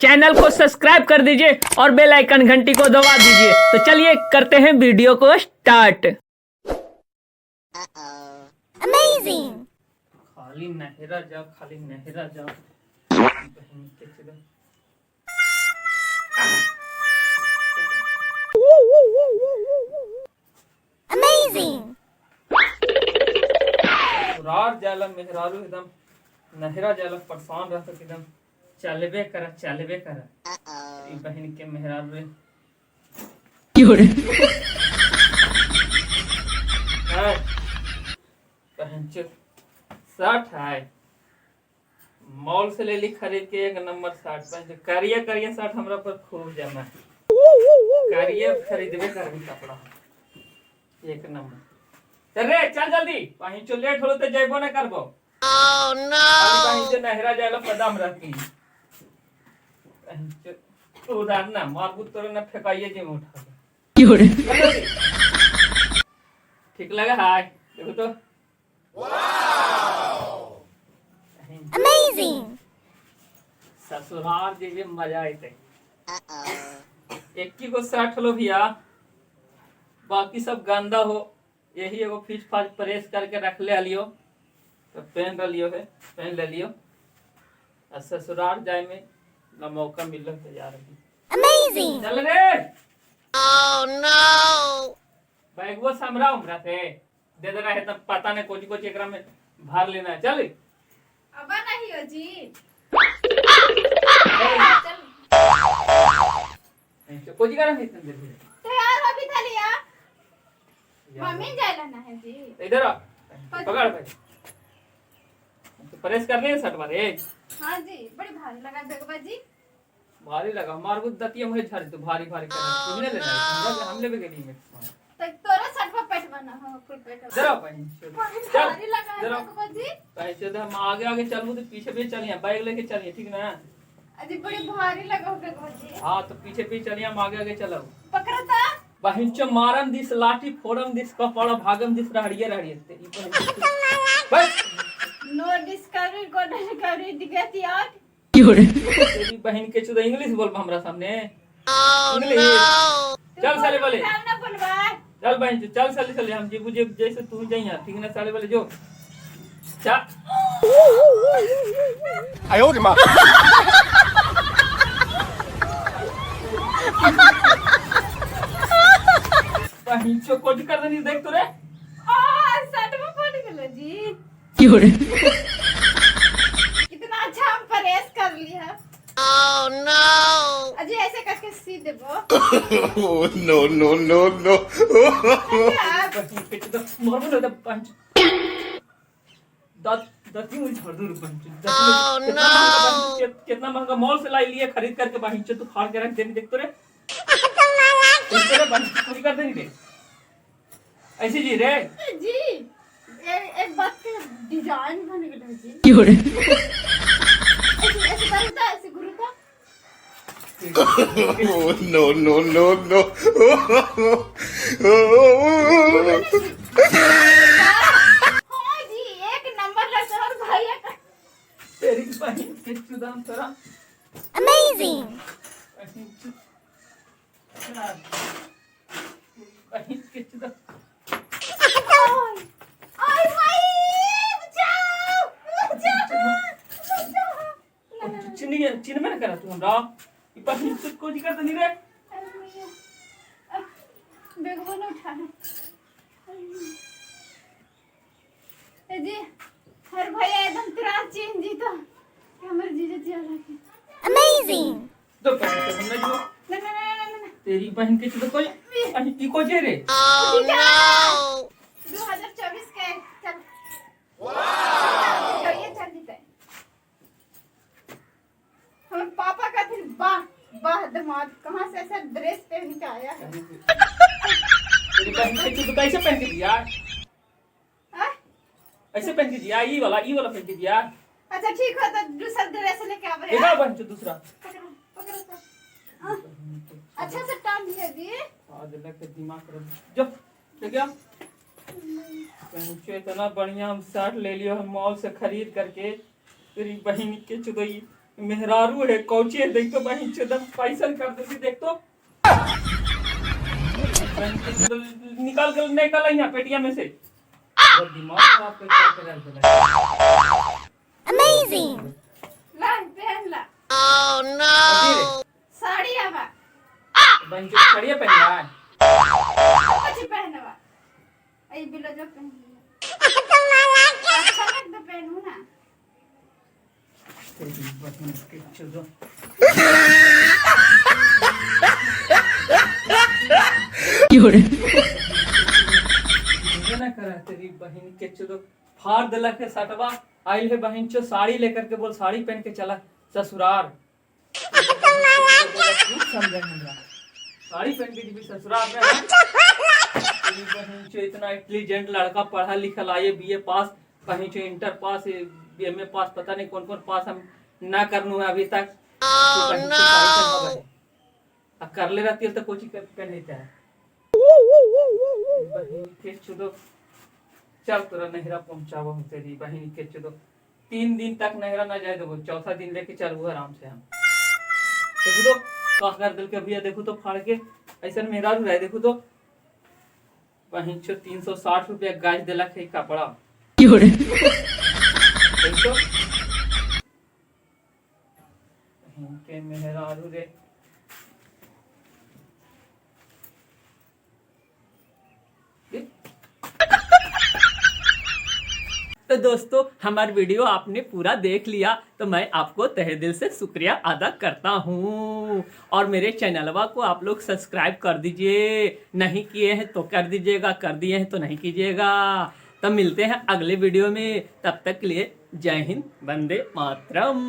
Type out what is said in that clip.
Channel को subscribe कर दीजिए और बेल आइकन घंटी को दबा दीजिए। तो चलिए करते हैं वीडियो को स्टार्ट। Amazing! खाली नहरा जाओ, खाली नहरा जाओ। बहन के चलो। Amazing! ससुराल जाला मेहरारू एकदम नहरा जाला, परेशान रहता एकदम, चलबे कर चलबे कर। ई बहन के मेहरारू रे है बहन चो शर्ट है, मॉल से ले ली खरीद के, एक नंबर शर्ट। बहन चो करिया करिया शर्ट हमरा पर खूब जमा है। करिया खरीदबे करबी कपड़ा एक नंबर। चल रे चल जल्दी, वहीं चो लेट होलो तो जइबो ना करबो। Oh no! वहीं जो नहरा जाएला पदाम रहती। वहीं चो उधार ना मारबू तोरे ना फेंकाइए जे उठा के। चल जल्दी। ठीक लगा हाय देखो तो। Amazing! ससुराल जेबे मजा आते। एक ही गो शर्ट हलो भैया, बाकी सब गंदा हो। यही एगो फीच फाच प्रेस करके रख ले लियो तो पहन लियो है, पहन ले लियो। और ससुराल जाए में ना मौका मिल तो जा रही। Amazing! चल रे। Oh no! बैगवा समरा उमरा से दे दे रहा है तब पता नहीं कोची कोची एकरा में भर लेना है। चल। अब नहीं हो जी। चल। चल। कोची करा नहीं इतने देर में? तैयार हो भी था लिया। मम्मी जायला ना है जी। इधर आ, पकड़ भाई, तो प्रेस कर ले शर्ट बारे। हाँ जी, बड़ी भारी लगा बेगवा जी। भारी लगा मार को दतिया मुझे झड़ तो भारी भारी कर तुमने लेना है, हमरा हम लेबे के नहीं में। तो तोरा शर्ट पर पेट बना हो फुल पेट। जरा भाई बड़ी चल भारी लगा जरा। बेगवा जी। भाई चल, हम आगे आगे चलबू तो पीछे पीछे चलिए, बाइक लेके चलिए, ठीक ना? अजी बड़ी भारी लगा बेगवा जी। हाँ तो पीछे पीछे चलिए, हम आगे आगे चलो। पकड़ता। बहिंचो मारम दिस लाठी फोड़म दिस कपड़ा भागम दिस रहड़िए रहड़िए ते ई बहिन बस। नो डिस्कवरी को डिस्कवरी दिखती आउट। तेरी बहन के चुदा इंग्लिश बोल हमरा सामने इंग्लिश। चल साले वाले। हम ना बोलवा। चल बहन चल साले साले, हम जीबू जेब जैसे तू जाइया, ठीक ना? साले वाले जो चल। 哎呦我的妈！ बहन चो कोच कर देनी देख तो रे। आ शर्ट में पड़ गेलो जी। कितना अच्छा हम प्रेस कर लिया। Oh no! अजी ऐसे करके सी देबो। Oh no no no no! बहन के चुदा मारबो ना तो बहन दत दती मुझे छोड़ दूर बहन चो। कितना महंगा मॉल से लाई लिए खरीद करके बहन चो, तू फाड़ के रख देनी देख तो रे। देख तो रे बहन चो, पूरी कर देनी देख ऐसी जी रे। जी एक बात के डिजाइन बन गेलो जी। ऐसे ऐसे करता, ऐसे गुरुता। Oh no no no no! हाँ जी एक नंबर लगता है भैया का। तेरी बहन के चुदा हम तोरा। Amazing! बहन चो बहन के चुदा। आय भाई बचाओ बचाओ बचाओ। चिन्ह चिन्ह में ना करा तू हमरा ई बहन चो कोजी कर देनी रे। बेगबो न उठा ए जी हर भैया एकदम तुरंत चेंज जी तो हमर जीजा जी आला के। Amazing! तो बहन चो हमने जो ना ना ना ना ना। तेरी बहन के चुदा कोई ई कोजी रे। 2024 के चल वाओ ये चल जीते हमर पापा का फिर वाह वाह दामाद कहाँ से ऐसा ड्रेस पहन के आया है। तेरी बहन के चुदा कैसे पहन के दिया? हाँ? ऐसे पहन के दिया, ई वाला पहन के दिया। अच्छा ठीक हो तो दूसरा ड्रेस लेके आ रहे। देखा बहन चो दूसरा। पकड़ो पकड़ो तो। हाँ, अच्छा से टांग दिया जी। आज लग के दिमाग खराब जो देखिया पहुंचे इतना बढ़िया हम शर्ट ले लियो हम मॉल से खरीद करके। तेरी बहन के चुदई मेहरारू है कौची है, देख तो बहन चोद पैसा कर देती, देख तो निकाल कर निकाल यहाँ पेटिया में से। दिमाग खराब करके रख देला। Amazing! ला पहन ला। अभी रे, साड़ी आवा। बहन चोद साड़िया पहन है। कुछ पहनवा आई ब्लाउज पहन लिया। अच्छा लगता पहनू ना। तेरी बहन के चोदो। ये ना करा तेरी बहन के चोदो, फाड़ देलक है सटवा। आइल है बहन चो साड़ी लेकर के, बोल साड़ी पहन के चला ससुराल। खूब समझा हमरा, साड़ी पहन के जीबी ससुराल में, हाँ? तेरी बहन चो इतना इंटेलिजेंट लड़का, पढ़ा लिखल, आए बीए पास, कहीं चो इंटर पास, एमए पास, पता नहीं कौन कौन पास हम ना करनू है अभी तक। तो बहन चो साड़ी पहनवा है। आ कर ले रहती है तो कोची पहनते है बहन के चुदो। चल तोरा नहरा पहुंचावो हम, तेरी बहन के चुदो। 3 दिन तक नहरा ना जाए देबो, चौथा दिन लेके चलबो आराम से हम। देखो तो का कर दिल के भैया, देखो तो फाड़ के ऐसा मेहरारू रहे। देखो तो बहन चो 360 रुपया गाज देलक है कपड़ा। देखो बहन के मेहरारू रे। तो दोस्तों हमारा वीडियो आपने पूरा देख लिया तो मैं आपको तहे दिल से शुक्रिया अदा करता हूँ। और मेरे चैनलवा को आप लोग सब्सक्राइब कर दीजिए, नहीं किए हैं तो कर दीजिएगा, कर दिए हैं तो नहीं कीजिएगा। तब मिलते हैं अगले वीडियो में, तब तक के लिए जय हिंद, वंदे मातरम।